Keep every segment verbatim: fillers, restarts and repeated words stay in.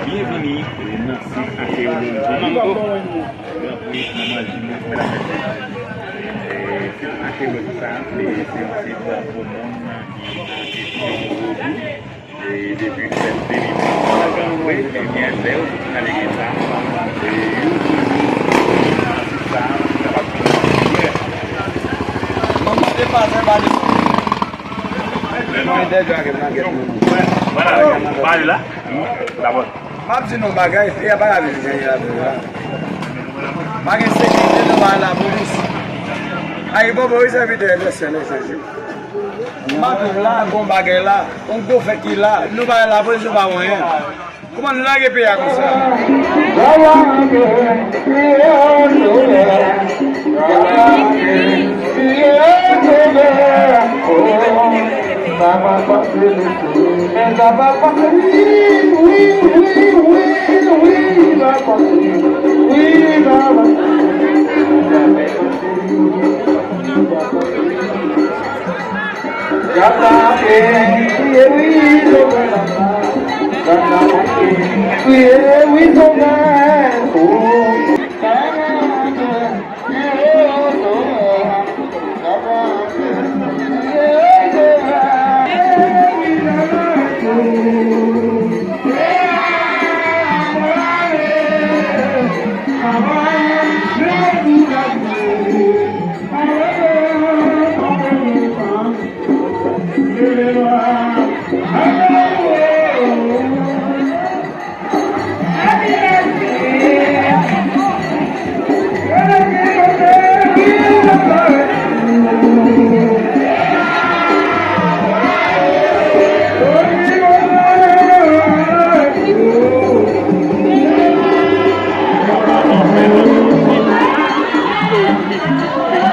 Byenvini nan sit akeyonoloji Gran Pri Manman Jimmy Melanchet. Sit akeyonoloji sa, se, se yon sit pou moun ki nan kesyon vodou. E depi nou fè nou delivrans nan Gran Pri, ebyen, lè yo soti nan legliz la, e yo toujou nan sit sa, nou kapab vin wè. Manman te pa fè pa de. Mwen dèyè a gen nan gèt moun. Vwala, pale la. Dabò. M ap di nou bagay, peyi a pa ka viv jan l ye la. Pa gen sekirite, nou pa al lapolis. Ay, bon, bon, wi, sèvitè, lè sèl, lè sèl. M ap di w la, gon bagay la, yon gwo fèt ki la, nou pa al lapolis, nou pa wè anyen. Kòman nou lage peyi a konsa? Peyi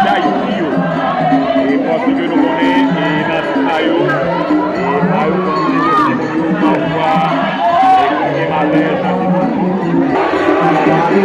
Dayiti yo. E paske nou konnen, e nan sa yo, e sa yo konn negosye pou yo pafwa, e pou gen malè, sa se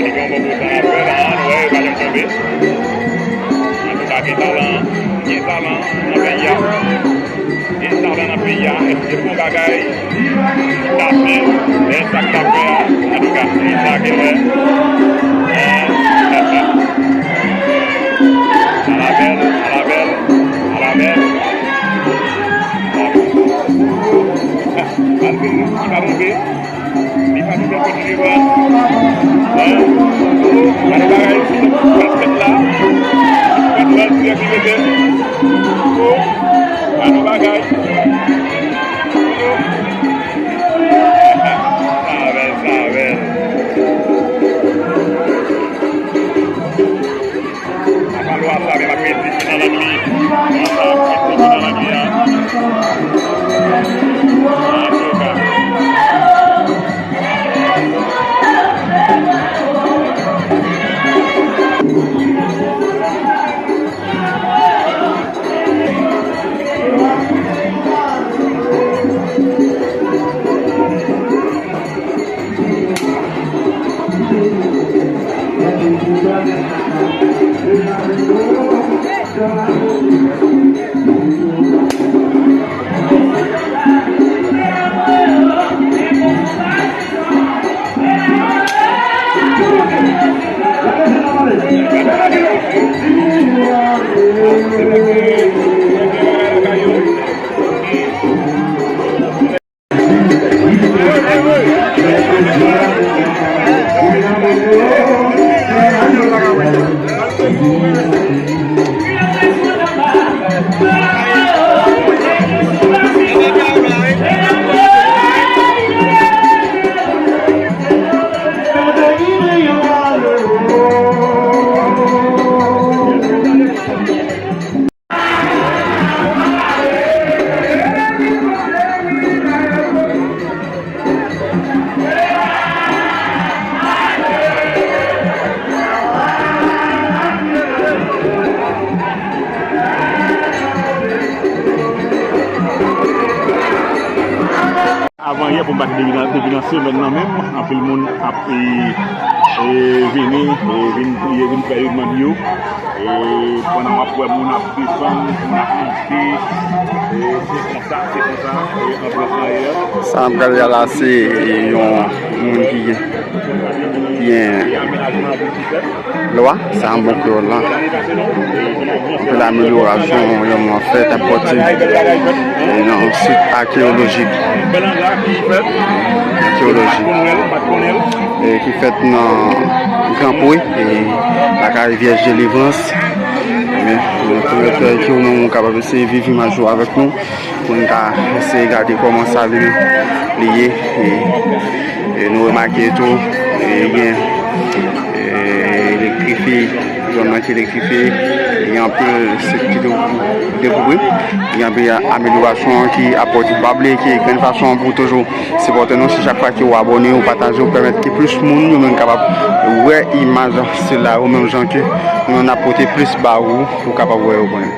Yon bon bout tan ap fè la, nou wè, yo pa janm tonbe. Antouka, gen talan, gen talan nan peyi a. Gen talan nan peyi a. Èske bon bagay ki ka fè, e sa k ap fè a? Antouka, se sa ke wè. Ala bèl, ala bèl, ala bèl. Malgre nou, ki pa tonbe. Li pa tou fè kontinye pran. Gade bagay isi, basket la. Gad bal dirèk li mete. Oh, gade bagay. Sa bèl, sa bèl. Apa lwa sa, men m ap pedi nan lang li. Lwa sa, m ap pedi nan lang li a. Antouka. Avan yè, pou m pa te depi nan, depi nan semèn nan menm, anpil moun ap, e, e, vini, e, vin priye, vin fè yo demann yo. E pandan w ap wè moun ap desann, moun ap monte, e se konsa, se konsa, e anbyans lan ye. Sa n ap gade a la, se yon moun ki gen, ki gen lwa, sa yon bon kreyòl la. Anpil amelyorasyon, yon moun fèt ap pòte, e nan sit akeyolojik. Akeyolojik. E ki fèt nan Gran Pwe, e lakay Vyèj Delivrans. Men, nou pwomèt ke ou menm ou kapab eseye viv imaj yo avèk nou, pou n ka eseye gade kòman sa li, li ye. E, e nou remake tou, e gen, e, elektrifye, zòn nan ki elektrifye, gen anpil sit ki dekouvri, gen anpil amelyorasyon ki apòte. Pa bliye ke grenn fason an pou toujou sipòte nou, se chak fwa ke w abòne, w pataje, w pèmèt ke plis moun yo menm kapab wè imaj sila yo, menm jan ke nou menm n ap pote plis ba ou, pou w kapab wè yo konnen.